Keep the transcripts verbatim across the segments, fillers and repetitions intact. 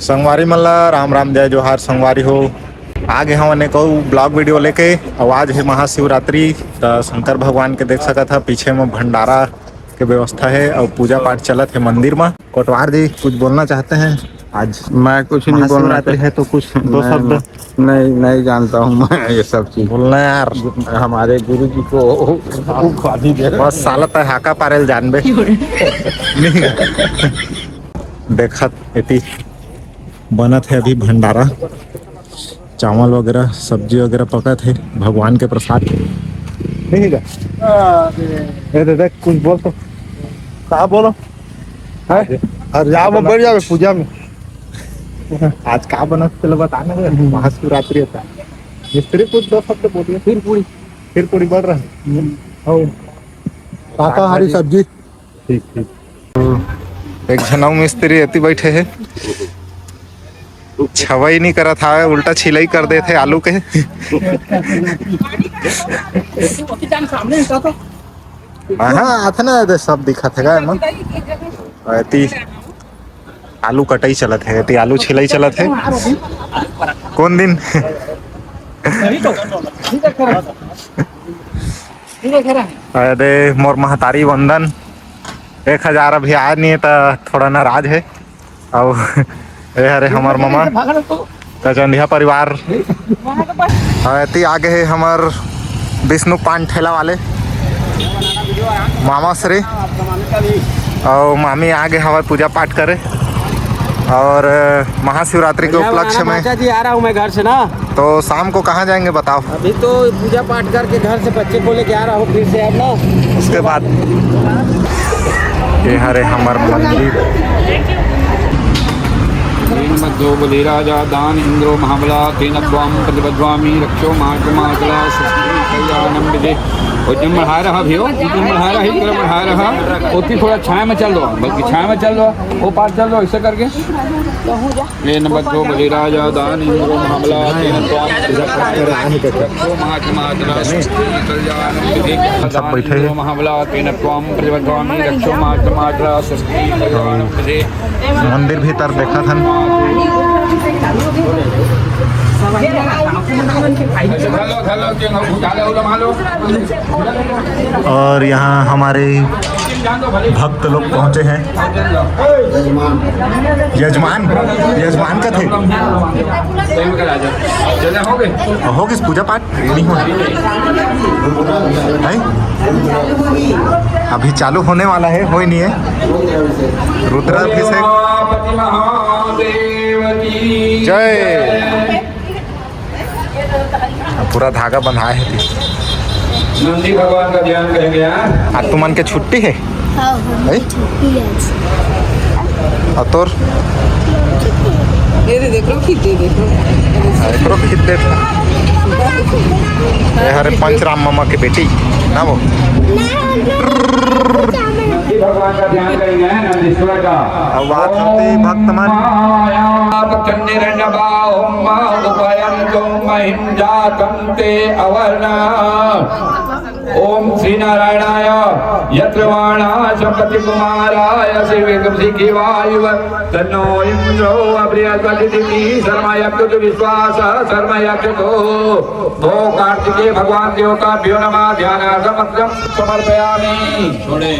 संगवारी मन ला राम राम, जय जोहार। संगवारी हो, आ गे हवन एक अउ vlog video लेके। अउ आज हे महाशिवरात्रि, त शंकर भगवान के देख सकत ह पीछे म भंडारा के व्यवस्था हे अउ पूजा पाठ चलत हे मंदिर म। कोटवार जी कुछ बोलना चाहते हैं? आज मैं कुछ नहीं बोलना महाशिवरात्रि चाह- है तो कुछ दो मैं शब्द। नहीं, नहीं जानता हूँ मैं ये सब चीज। बोलना यार। हमारे गुरु जी को उपाधि दे। बस साला तय हाका पारेल जानबे। नहीं। देखत एती बनत हे अभी भंडारा, चावल वगैरह, सब्जी वगैरह पकत हे, भगवान के प्रसाद। नहीं का? ए दे, देख, कुछ बोल तो। का बोलो? हैं? अरे, अरे, जाओ, मैं बैठ जाओ पूजा में। आज का बनत, चलो बताना है, हम्म। महाशिवरात्रि होता है। मिस्त्री कुछ दो शब्द बोलिए। फिर पूरी। फिर पूरी बढ़ रहा है। हम्म। और शाकाहारी सब्जी। ठीक, ठीक। एक झन अउ मिस्त्री एती बैठे हे, छवई नहीं करत हावे, उल्टा छिलई कर देथे आलू के। हाँ, अतना दे सब दिखत हे का एमा? एती आलू कटई चलत हे, एती आलू छिलई चलत हे। कौन दिन? अरे मोर महतारी वंदन, एक हजार अभी आय नहीं हे त थोड़ा नाराज हे। अउ ए हरे हमर ममा, त चंदिया परिवार। अउ एती आगे हे हमर विष्णु पान ठेला वाले मामा श्री अउ मामी आगे हवय पूजा पाठ करे। और महाशिवरात्रि के उपलक्ष्य में जी आ रहा हूँ मैं घर से ना। तो शाम को कहाँ जाएंगे बताओ? अभी तो पूजा पाठ करके घर से बच्चे को लेके आ रहा हूँ फिर से अब ना। उसके बाद ये हरे हमर मंदिर। श्रीमद्दो बलिराजा दान इंद्रो महाबला तेन त्वाम प्रतिबद्ध्वामी रक्षो मार्गमार्गला सस्ती कल्याणम विदे। उज्जम बढ़ा रहा भी हो, उज्जम बढ़ा रहा ही, उज्जम बढ़ा रहा। ओती थोड़ा छाया में चल दो, बल्कि छाया में चल दो, वो पार चल दो, ऐसे करके। तेन बद्धो बलिराजा दान इंद्रो महाबला तेन त्वाम रक्षो मार्गमार्गला सस्ती कल्याणम विदे। सब बैठे हैं। महाबला तेन त्वाम प्रतिबद्ध्वामी रक्षो मार्गमार्गला सस्ती कल्याणम विदे। मंदिर भीतर देखत हन। और यहाँ हमारे भक्त लोग पहुंचे हैं। यजमान, यजमान का थे। हो गई पूजा पाठ? नहीं हो। है? अभी चालू होने वाला है, हो ही नहीं है। रुद्राभिषेक। जय। पूरा धागा बंधाए है। नंदी भगवान का ध्यान करेंगे यार। आज तुमन के छुट्टी है? हाँ, हम है? छुट्टी है आज। और तोर? ये दे, देख लो, खींच दे, देख लो। हाँ, एकरो खींच दे। ये हरे पंचराम मामा के बेटी ना वो। नंदी भगवान का ध्यान करेंगे, नंदीश्वर का। अब बात होती भक्त मन। चंद्रनबाहुम उभयंतम महिम जातम ते अवर्णा। ओम श्री नारायणाय। यत्र वाणा संपति कुमाराय श्री विक्रम सिंह वायुव तन्नो इंद्रो बृहस्पति। शर्मा यक्ष विश्वास शर्मा यक्ष को। ओम कार्तिकेय भगवान देवताभ्यो नमः। ध्यानार्थम अक्षत समर्पयामि। छोड़े।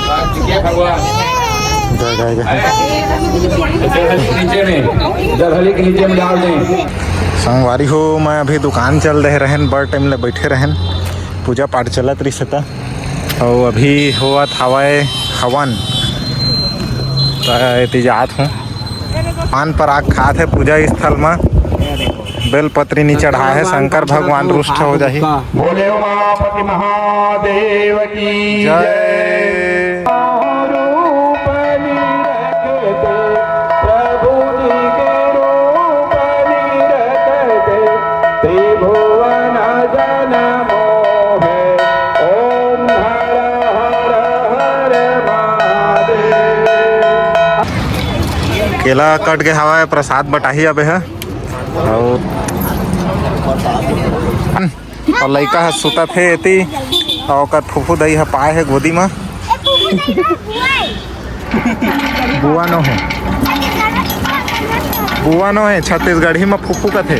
कार्तिकेय भगवान। जय, जय, जय। जरहली के नीचे में, जरहली के नीचे में डाल दें। संगवारी हो, मैं अभी दुकान चल रहे रहन, बड़ टाइम ले बैठे रहन, पूजा पाठ चलत रहिस हे त। अउ अभी होवत हवय हवन, त एती जात हूँ। पान पराग खात हे पूजा स्थल म, बेलपत्री नी चढ़ाए हे, शंकर भगवान रुष्ट हो जाही। भोले उमापति महादेव की जय। जय। रूप निरखते, प्रभु जी के रूप निरखते, त्रिभुवन जन मोहे। ओम हर हर हर महादेव। केला कट के हवय, प्रसाद बटाही अबे ह। अउ, अउ लइका ह सुतत हे एती, अउ ओकर फूफू दई ह पाए हे गोदी म। बुआ नो हे, बुआ नो हे, छत्तीसगढ़ी म फूफू कथे।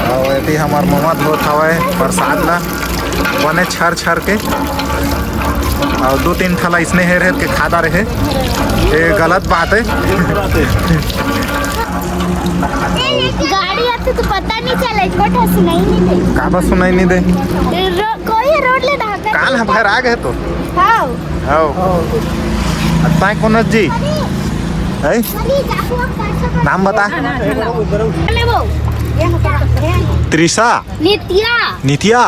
अउ एती हमर ममा धोत हवय प्रसाद ला, बने छर छर के। अउ दू तीन ठला इसने हेर हेर के खा डारे हे। ये गलत बात है। गाड़ी आथे तो पता नहीं चले, छोटा सुनाई नहीं दे। काबर सुनाई नहीं दे? रो-, कोई रोड ले ना। कान ह भर आ गए तो। हाँ। हव। अ ताय कोन जी? है? नाम बता। त्रिशा। नित्या। नित्या।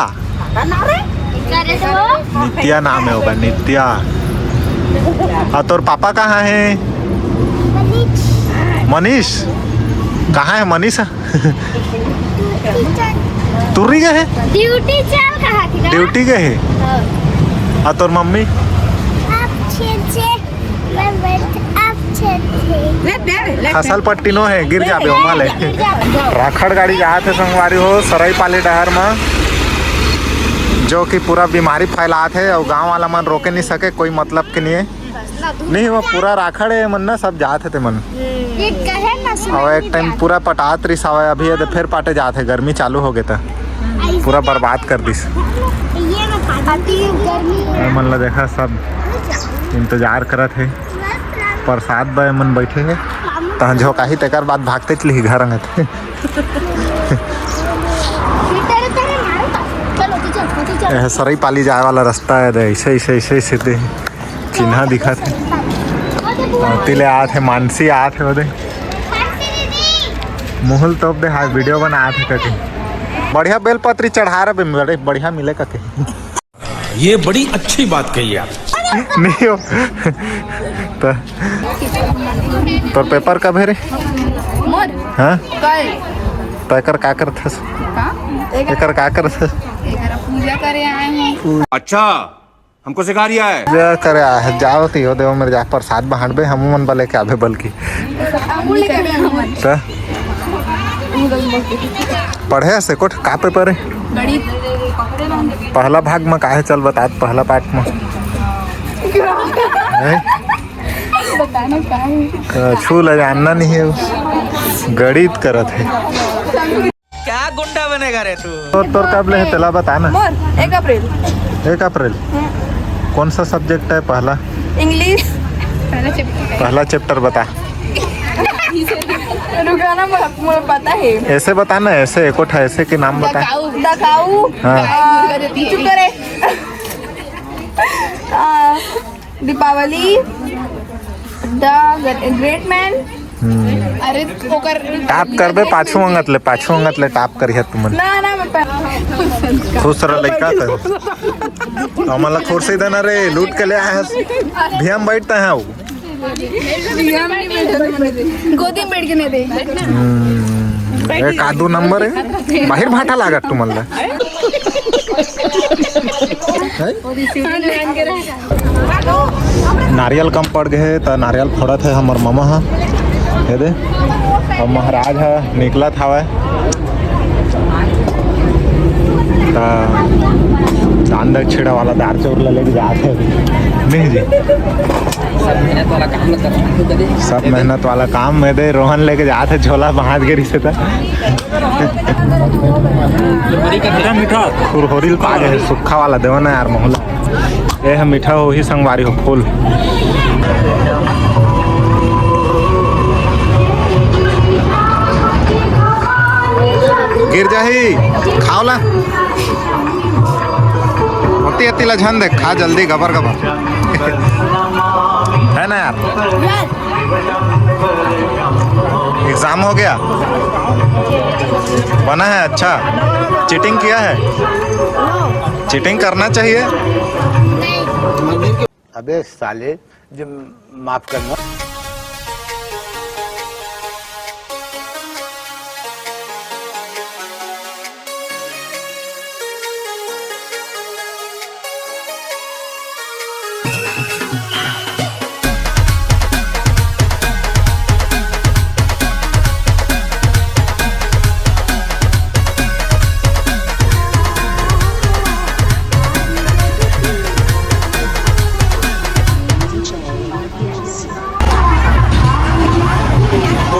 करे तो। नित्या नाम है ओकर, नित्या। अउ तोर पापा कहाँ है? मनीष। कहाँ है मनीष? टूरी गए हे? ड्यूटी चल कहा थी ना? ड्यूटी गए हे? हाँ। अउ तोर मम्मी? आप छे छे, मैं बैठ, आप छे छे। ले, दे, ले, फसल पट्टी नो हे, गिर जाबे, ओमा ले। गिर जाबे। राखड़ गाड़ी जात हे संगवारी हो, सरईपाली डहर म, जो कि पूरा बीमारी फैलात हे अउ गांव वाला मन रोके नहीं सके, कोई मतलब के नहीं है। नहीं, वो पूरा राखड़ है मन ना, सब जात हे ते मन। ये कहे ना सुनाई अउ एक नहीं टाइम देता। पूरा पटात रिस हवय, अभी ये दे फेर पाटे जात हे, गर्मी चालू हो गे त ऐसे पूरा बर्बाद कर दिस। ये मैं पाती हूँ, गर्मी। ये मन ला देखा, सब इंतजार करत हे प्रसाद बर, मन बैठे हे, तहाँ झोंकाही तेकर बाद भागते चली घर अंगत। चलो, तू चल, तू चल। यह सरईपाली जाए वाला रास्ता है, ऐसे, ऐसे, ऐसे, ऐसे दे। चिन्हा दिखत हे। अउ तिले आत हे, मानसी आत हे ओदे। मुहुल तोप दे, हाय, वीडियो बनात हे कके। बढ़िया बेलपत्री चढ़ा रहे बे, बड़े बढ़िया मिले कके। ये बड़ी अच्छी बात कही आप। नहीं हो। त तोर पेपर कब हे रे? मोर? हाँ? कल। त एकर का करथस? का? एकर का करथस? एकर पूजा करे आए हैं। अच्छा, हमको सिखा रिया है। पूजा करे आ, जाओ तो यो देव मेरे जा प्रसाद बांटबे, हमू मन बले के आबे बल्कि। हमू लेके आबे हमन। त? पढ़े से कोठ का पेपर है? गणित। पहला भाग में का है, चल बता, पहला पाठ में। हैं? बताना का है? अ, छू ले जानना नहीं है, गणित करत है। क्या गुंडा बनेगा रे तू? तोर, तोर कब ले हे, तेला बता ना। मोर, एक अप्रैल। एक अप्रैल। हम्म। कौन सा सब्जेक्ट है पहला? इंग्लिश। पहला चैप्टर बता। रुका ना, मोर, मोर पता है। ऐसे बता ना, ऐसे एको ठा ऐसे के नाम बता। दकाऊ। दकाऊ। हाँ। आ, चुप करे। आ, दीपावली, द ग्रेट मैन। हम्म। अरे, ओकर टॉप करबे, पाछू अंगत ले, पाछू अंगत ले टॉप करिहा तुमन। ना, ना, मैं पहला खुश रह लइका त। हमन ला कुर्सी देना रे, लूट के ले आए हस। भैया, हम बैठते हैं। गोदी में बैठ के नहीं दे। हम्म, एक आध दो नंबर है, बाहिर भाटा लागत तुमन ला। नारियल कम पड़ गए हे, त नारियल फोड़त हे हमर ममा ह। ये दे, अब महाराज ह निकलत हवय। त दान दक्षिणा वाला दार चौर ला लेके जात हे। नहीं जी। सब मेहनत वाला काम में दे, रोहन लेके जात हे झोला बांध के रिसे त। मीठा, मीठा। खुरहोरी ल पा गए हे, सुक्खा वाला देवो ना यार, महुला। ए ह मीठा होही संगवारी हो, फूल। गिर जाही, खाओ ला। ओती, ओती ला झन दे, खा जल्दी, गबर गबर। है ना यार? एग्जाम हो गया? बना है अच्छा? चीटिंग किया है? चीटिंग करना चाहिए। अबे साले, जो, माफ करना।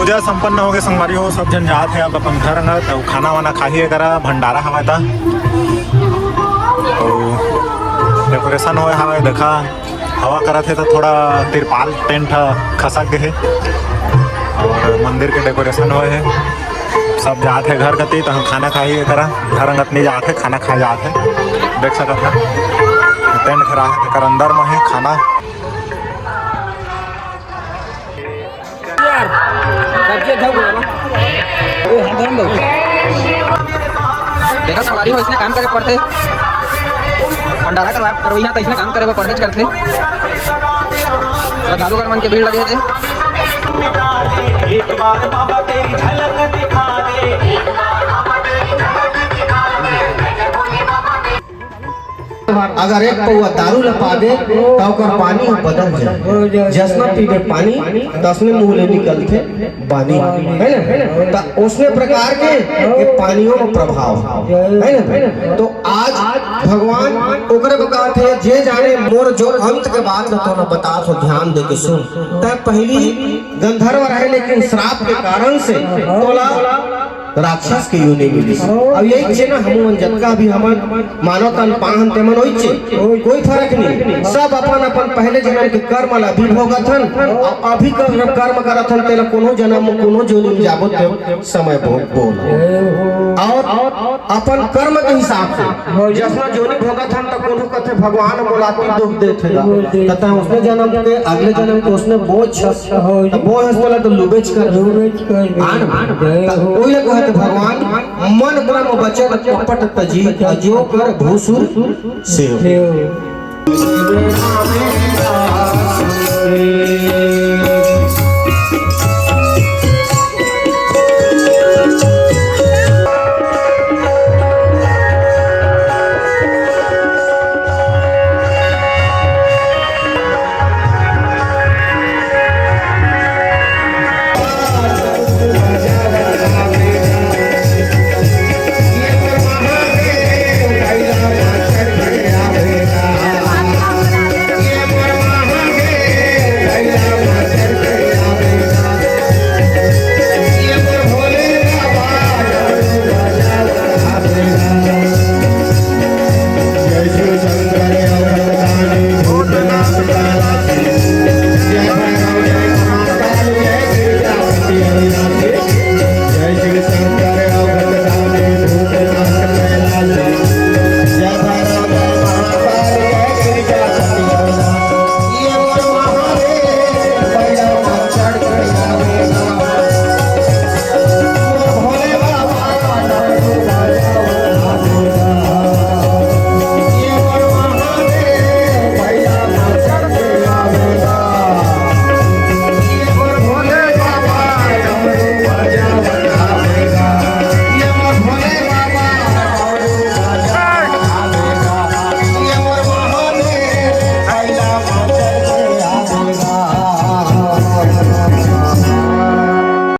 पूजा संपन्न हो गए संगवारी हो, सब झन जात हे अब अपन घर अंगत। अउ खाना वाना खाही एकरा, भंडारा हवय ता। अउ डेकोरेशन होय हवय, देखा हवा करत हे तो थोड़ा तिरपाल टेंट ह खसक गए हे। अउ मंदिर के डेकोरेशन होय हे, सब जात हे घर कती, तहाँ खाना खाही एकरा। घर अंगत नहीं जात हे, खाना खा जात हे, देख सकत हे। टेंट खड़ा हे, तेकर अंदर में हे खाना। यार, सब्जी अच्छा बोला बा। ए, हम धरम दो। देखा, संगवारी हो, इसने काम करे पड़थे। भंडारा करवा, करवइया त इसने काम करे बर पड़बेच करथे। श्रद्धालुगण मन के भीड़ लगे हे। एक बार बाबा तेरी झलक दिखा दे। अगर एक पौवा दारू ल पाबे, त ओकर पानी ह बदल जाए। जसना पीबे पानी, तसने मुंह ले निकलथे बानी, है ना? त ओसने प्रकार के ये पानियों में प्रभाव, है ना? तो आज भगवान ओकरे को कहत हे, "जे जाने मोर जो अंत के बात ल तोला बतात हों, ध्यान दे के सुन।" त पहली गंधर्व रहे, लेकिन श्राप के कारण से तोला राक्षस के योनि मिलिस। अब यही चीज ना हमन जतका भी हमन मानव तन पाहन तेमन होइचे, कोई फर्क नहीं। सब अपन अपन पहले जन्म के कर्म ला अभी भोगत हन, अउ अभी कर-, कर्म करत हन, तेला कोनो जन्म में कोनो जोनी में जाबो ते समय भोग बोल। और अपन कर्म के हिसाब से जसना जोनी भोगत हन, त कोनो कथे भगवान मोला अति दुख देत हे, त तैं ओसने जन्म के अगले जन्म के ओसने बोझ हस, त बोझ हस बोला तो लुबेच कर। आन, त ओइला कहत भगवान, "मन क्रम वचन कपट तजी, अजो कर भूसुर सेव।"